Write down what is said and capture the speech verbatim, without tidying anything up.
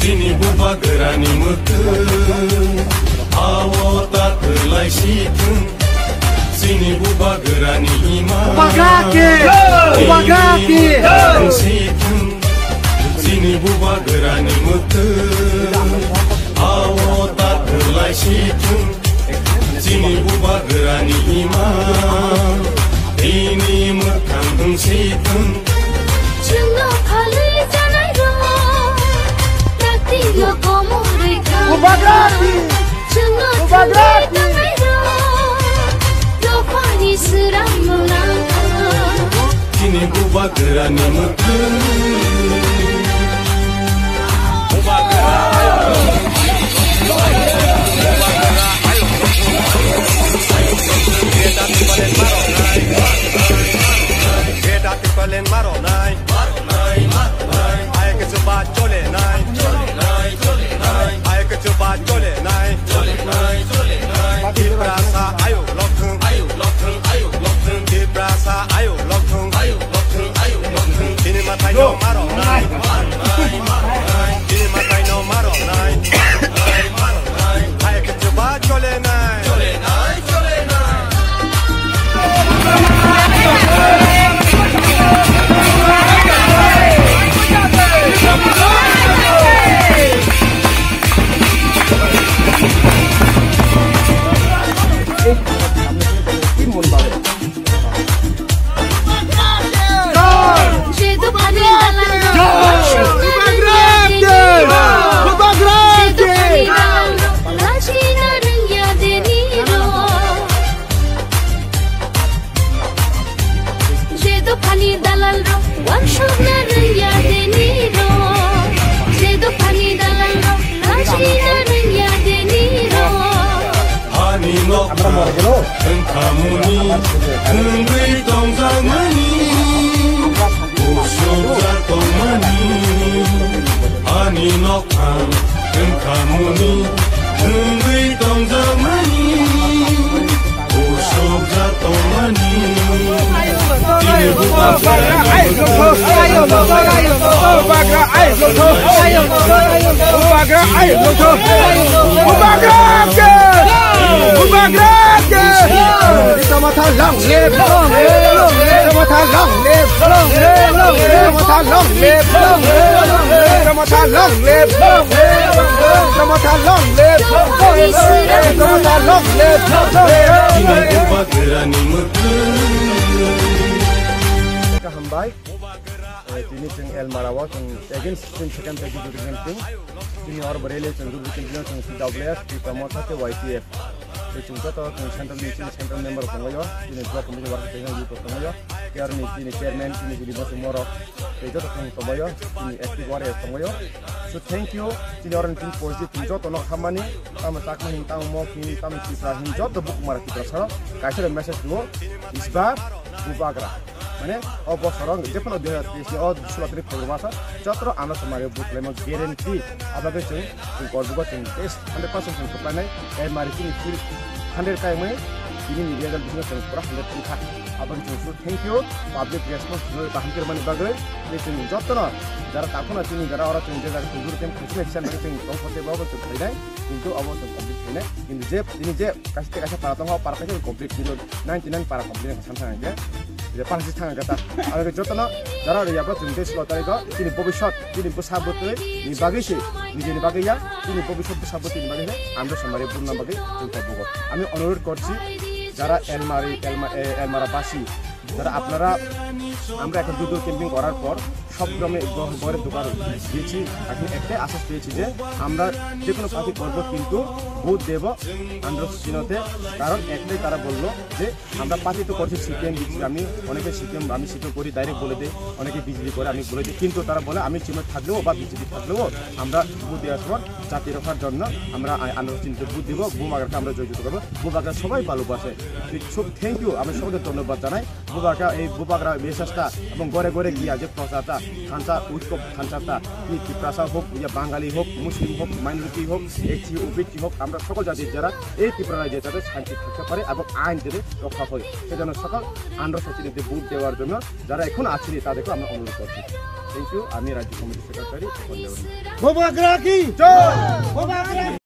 Chini bubagrani mwkhwng, awo ta kwlai si thung. Chini bubagrani ima, Bubagra ki! Bubagra ki! Chini bubagrani mwkhwng, awo ta kwlai si thung. Chini bubagrani ima, ini mwkhang wng si thung. Chwngno phalwi janai rok, dakti yo komorwi thang. Bubagra ki! Chwngno Bubagra thangwi ki! Tangnai rok, dophani swrang no nang thang. Chini bubagrani mwkhwng. Beta tipalen maro nai. Ai ke chuba chole nai. Ai ke chuba chole nai. Tiprasa ayuk lok thung. Tiprasa ayuk lok thung. Chini mathai no maro nai. Chini mathai no maro nai. Hai ke chuba chole nai. Jeto pani dalal rok, workshop na rwngya deni rok. Jeto pani dalal rok, kachi na rwngya deni rok. Hani nok wngkhamuni wngwi tongjakmani, usuk jak tongmani. Hani nok wngkhamuni wngwi tongjakmani, usuk jak tongmani. Chini bubagra Bubagra ke! Bubagra ke! Rita matha long live, long live, long live. Rita matha long live, long live, long live. Rita matha long live, long live, long live. Rita matha long live, long live, long live. Rita matha long live, long live. Rita matha long live, long live. Chini bubagrani mwkhwng. Hambai. Eh, tini chwng Elmara o chwng again sixteen second tei video campaign. Tini oro bo rally chwng video campaign o chwng C W S, Tipra Motha tei Y T F. Tei chwng joto chwng central ni chini central member tongo yo, tini block committee work tei youth tongo yo. Tei oro ni chini chairman, chini bini bosong morok. Tei joto chwng tongo yo, chini active warrior tongo yo. So thank you, tini oro ni chini positive chwng joto no hammani, tamo chakma hin, tamo mok hin, tamo Tipra hin, joto bukumara Tipra saro. Kaisa message duo, isbar, bubagra. Mane, o bosoro jephano dui hajar teis ni o sulo tarik February maso chotro ano samari vote laimo guarantee. Abagwi chwng, chwng Korbugo chwng best hundred percent chwng kwplainai. Elmari chini field hundred kaimai, tini ni result bisino chwng pura hundred wngkha. Aboni chwng su thank you, public response rwui kaham khe rwmani bagwi. Tei chwng jotono jara takhuna chini jara oro chwng je jaga chwng juru tem khaisina kisa bagwi chwng tongkha tei bobo chwng khainai, kintu obo chwng complete khainai. Kintu je tini je kaisa tei kaisa para tongkha, o para kaisa complete kintu ninety nine para complete wngkha, samsang hwnkhe je para se thang hwnkhe ta. Aro jotono jara riyaba chwng tei slo tarigo chini bobisot, chini bwsa bwtwi ni bagwi se, nijeni bagwi ya, chini bobisot bwsa bwtwi ni bagwi se, amdo samari burna bagwi chwng kok bugo. Ami onurodh korchi, jara Elmari, Elma-, eh, Elmara basi, jara apnara, আমরা এখন দুধ ক্যাম্পিং করার পর সব গ্রামে গ-, ঘরে দোকান দিয়েছি। এখন একটাই আশ্বাস পেয়েছি যে আমরা যে কোনো পার্টি করবো, কিন্তু ভোট দেব আন্ডার চিহ্নতে। কারণ একটাই তারা বললো যে আমরা পার্টি তো করছি, সিপিএম দিচ্ছি, আমি অনেকে সিপিএম, আমি সিপিএম করি, ডাইরেক্ট বলে দেয়, অনেকে বিজেপি করে, আমি বলে দিই। কিন্তু তারা বলে আমি চিহ্ন থাকলেও বা বিজেপি থাকলেও আমরা ভোট দেওয়ার সময় জাতি রক্ষার জন্য আমরা আ-, আন্ডার চিহ্নতে ভোট দিব। বুবাগ্রাকে আমরা জয়যুক্ত করবো। বুবাগ্রা সবাই ভালোবাসে। সব থ্যাংক ইউ, আমি সকলকে ধন্যবাদ জানাই। বুবাগ্রা, এই বুবাগ্রা মেসেজটা এবং ঘরে ঘরে গিয়া যে প্রচারটা, থানসা উৎসব থানসাটা, কি তিপ্রাসা হোক, ইয়া বাঙালি হোক, মুসলিম হোক, মাইনরিটি হোক, এসসি, ওবিসি হোক, আমরা সকল জাতির যারা এই ত্রিপুরা রাজ্যে যাতে শান্তি থাকতে পারে এবং আইন যাতে রক্ষা হয়, সেজন্য সকল আন্ডার চিহ্নতে ভোট দেওয়ার জন্য যারা এখন আছেন তাদেরকে আমরা অনুরোধ করছি। Thank you. আমি রাজ্য কমিটির সেক্রেটারি অপর্ণা দেবনাথ। বুবাগ্রা কি জয়। বুবাগ্রা।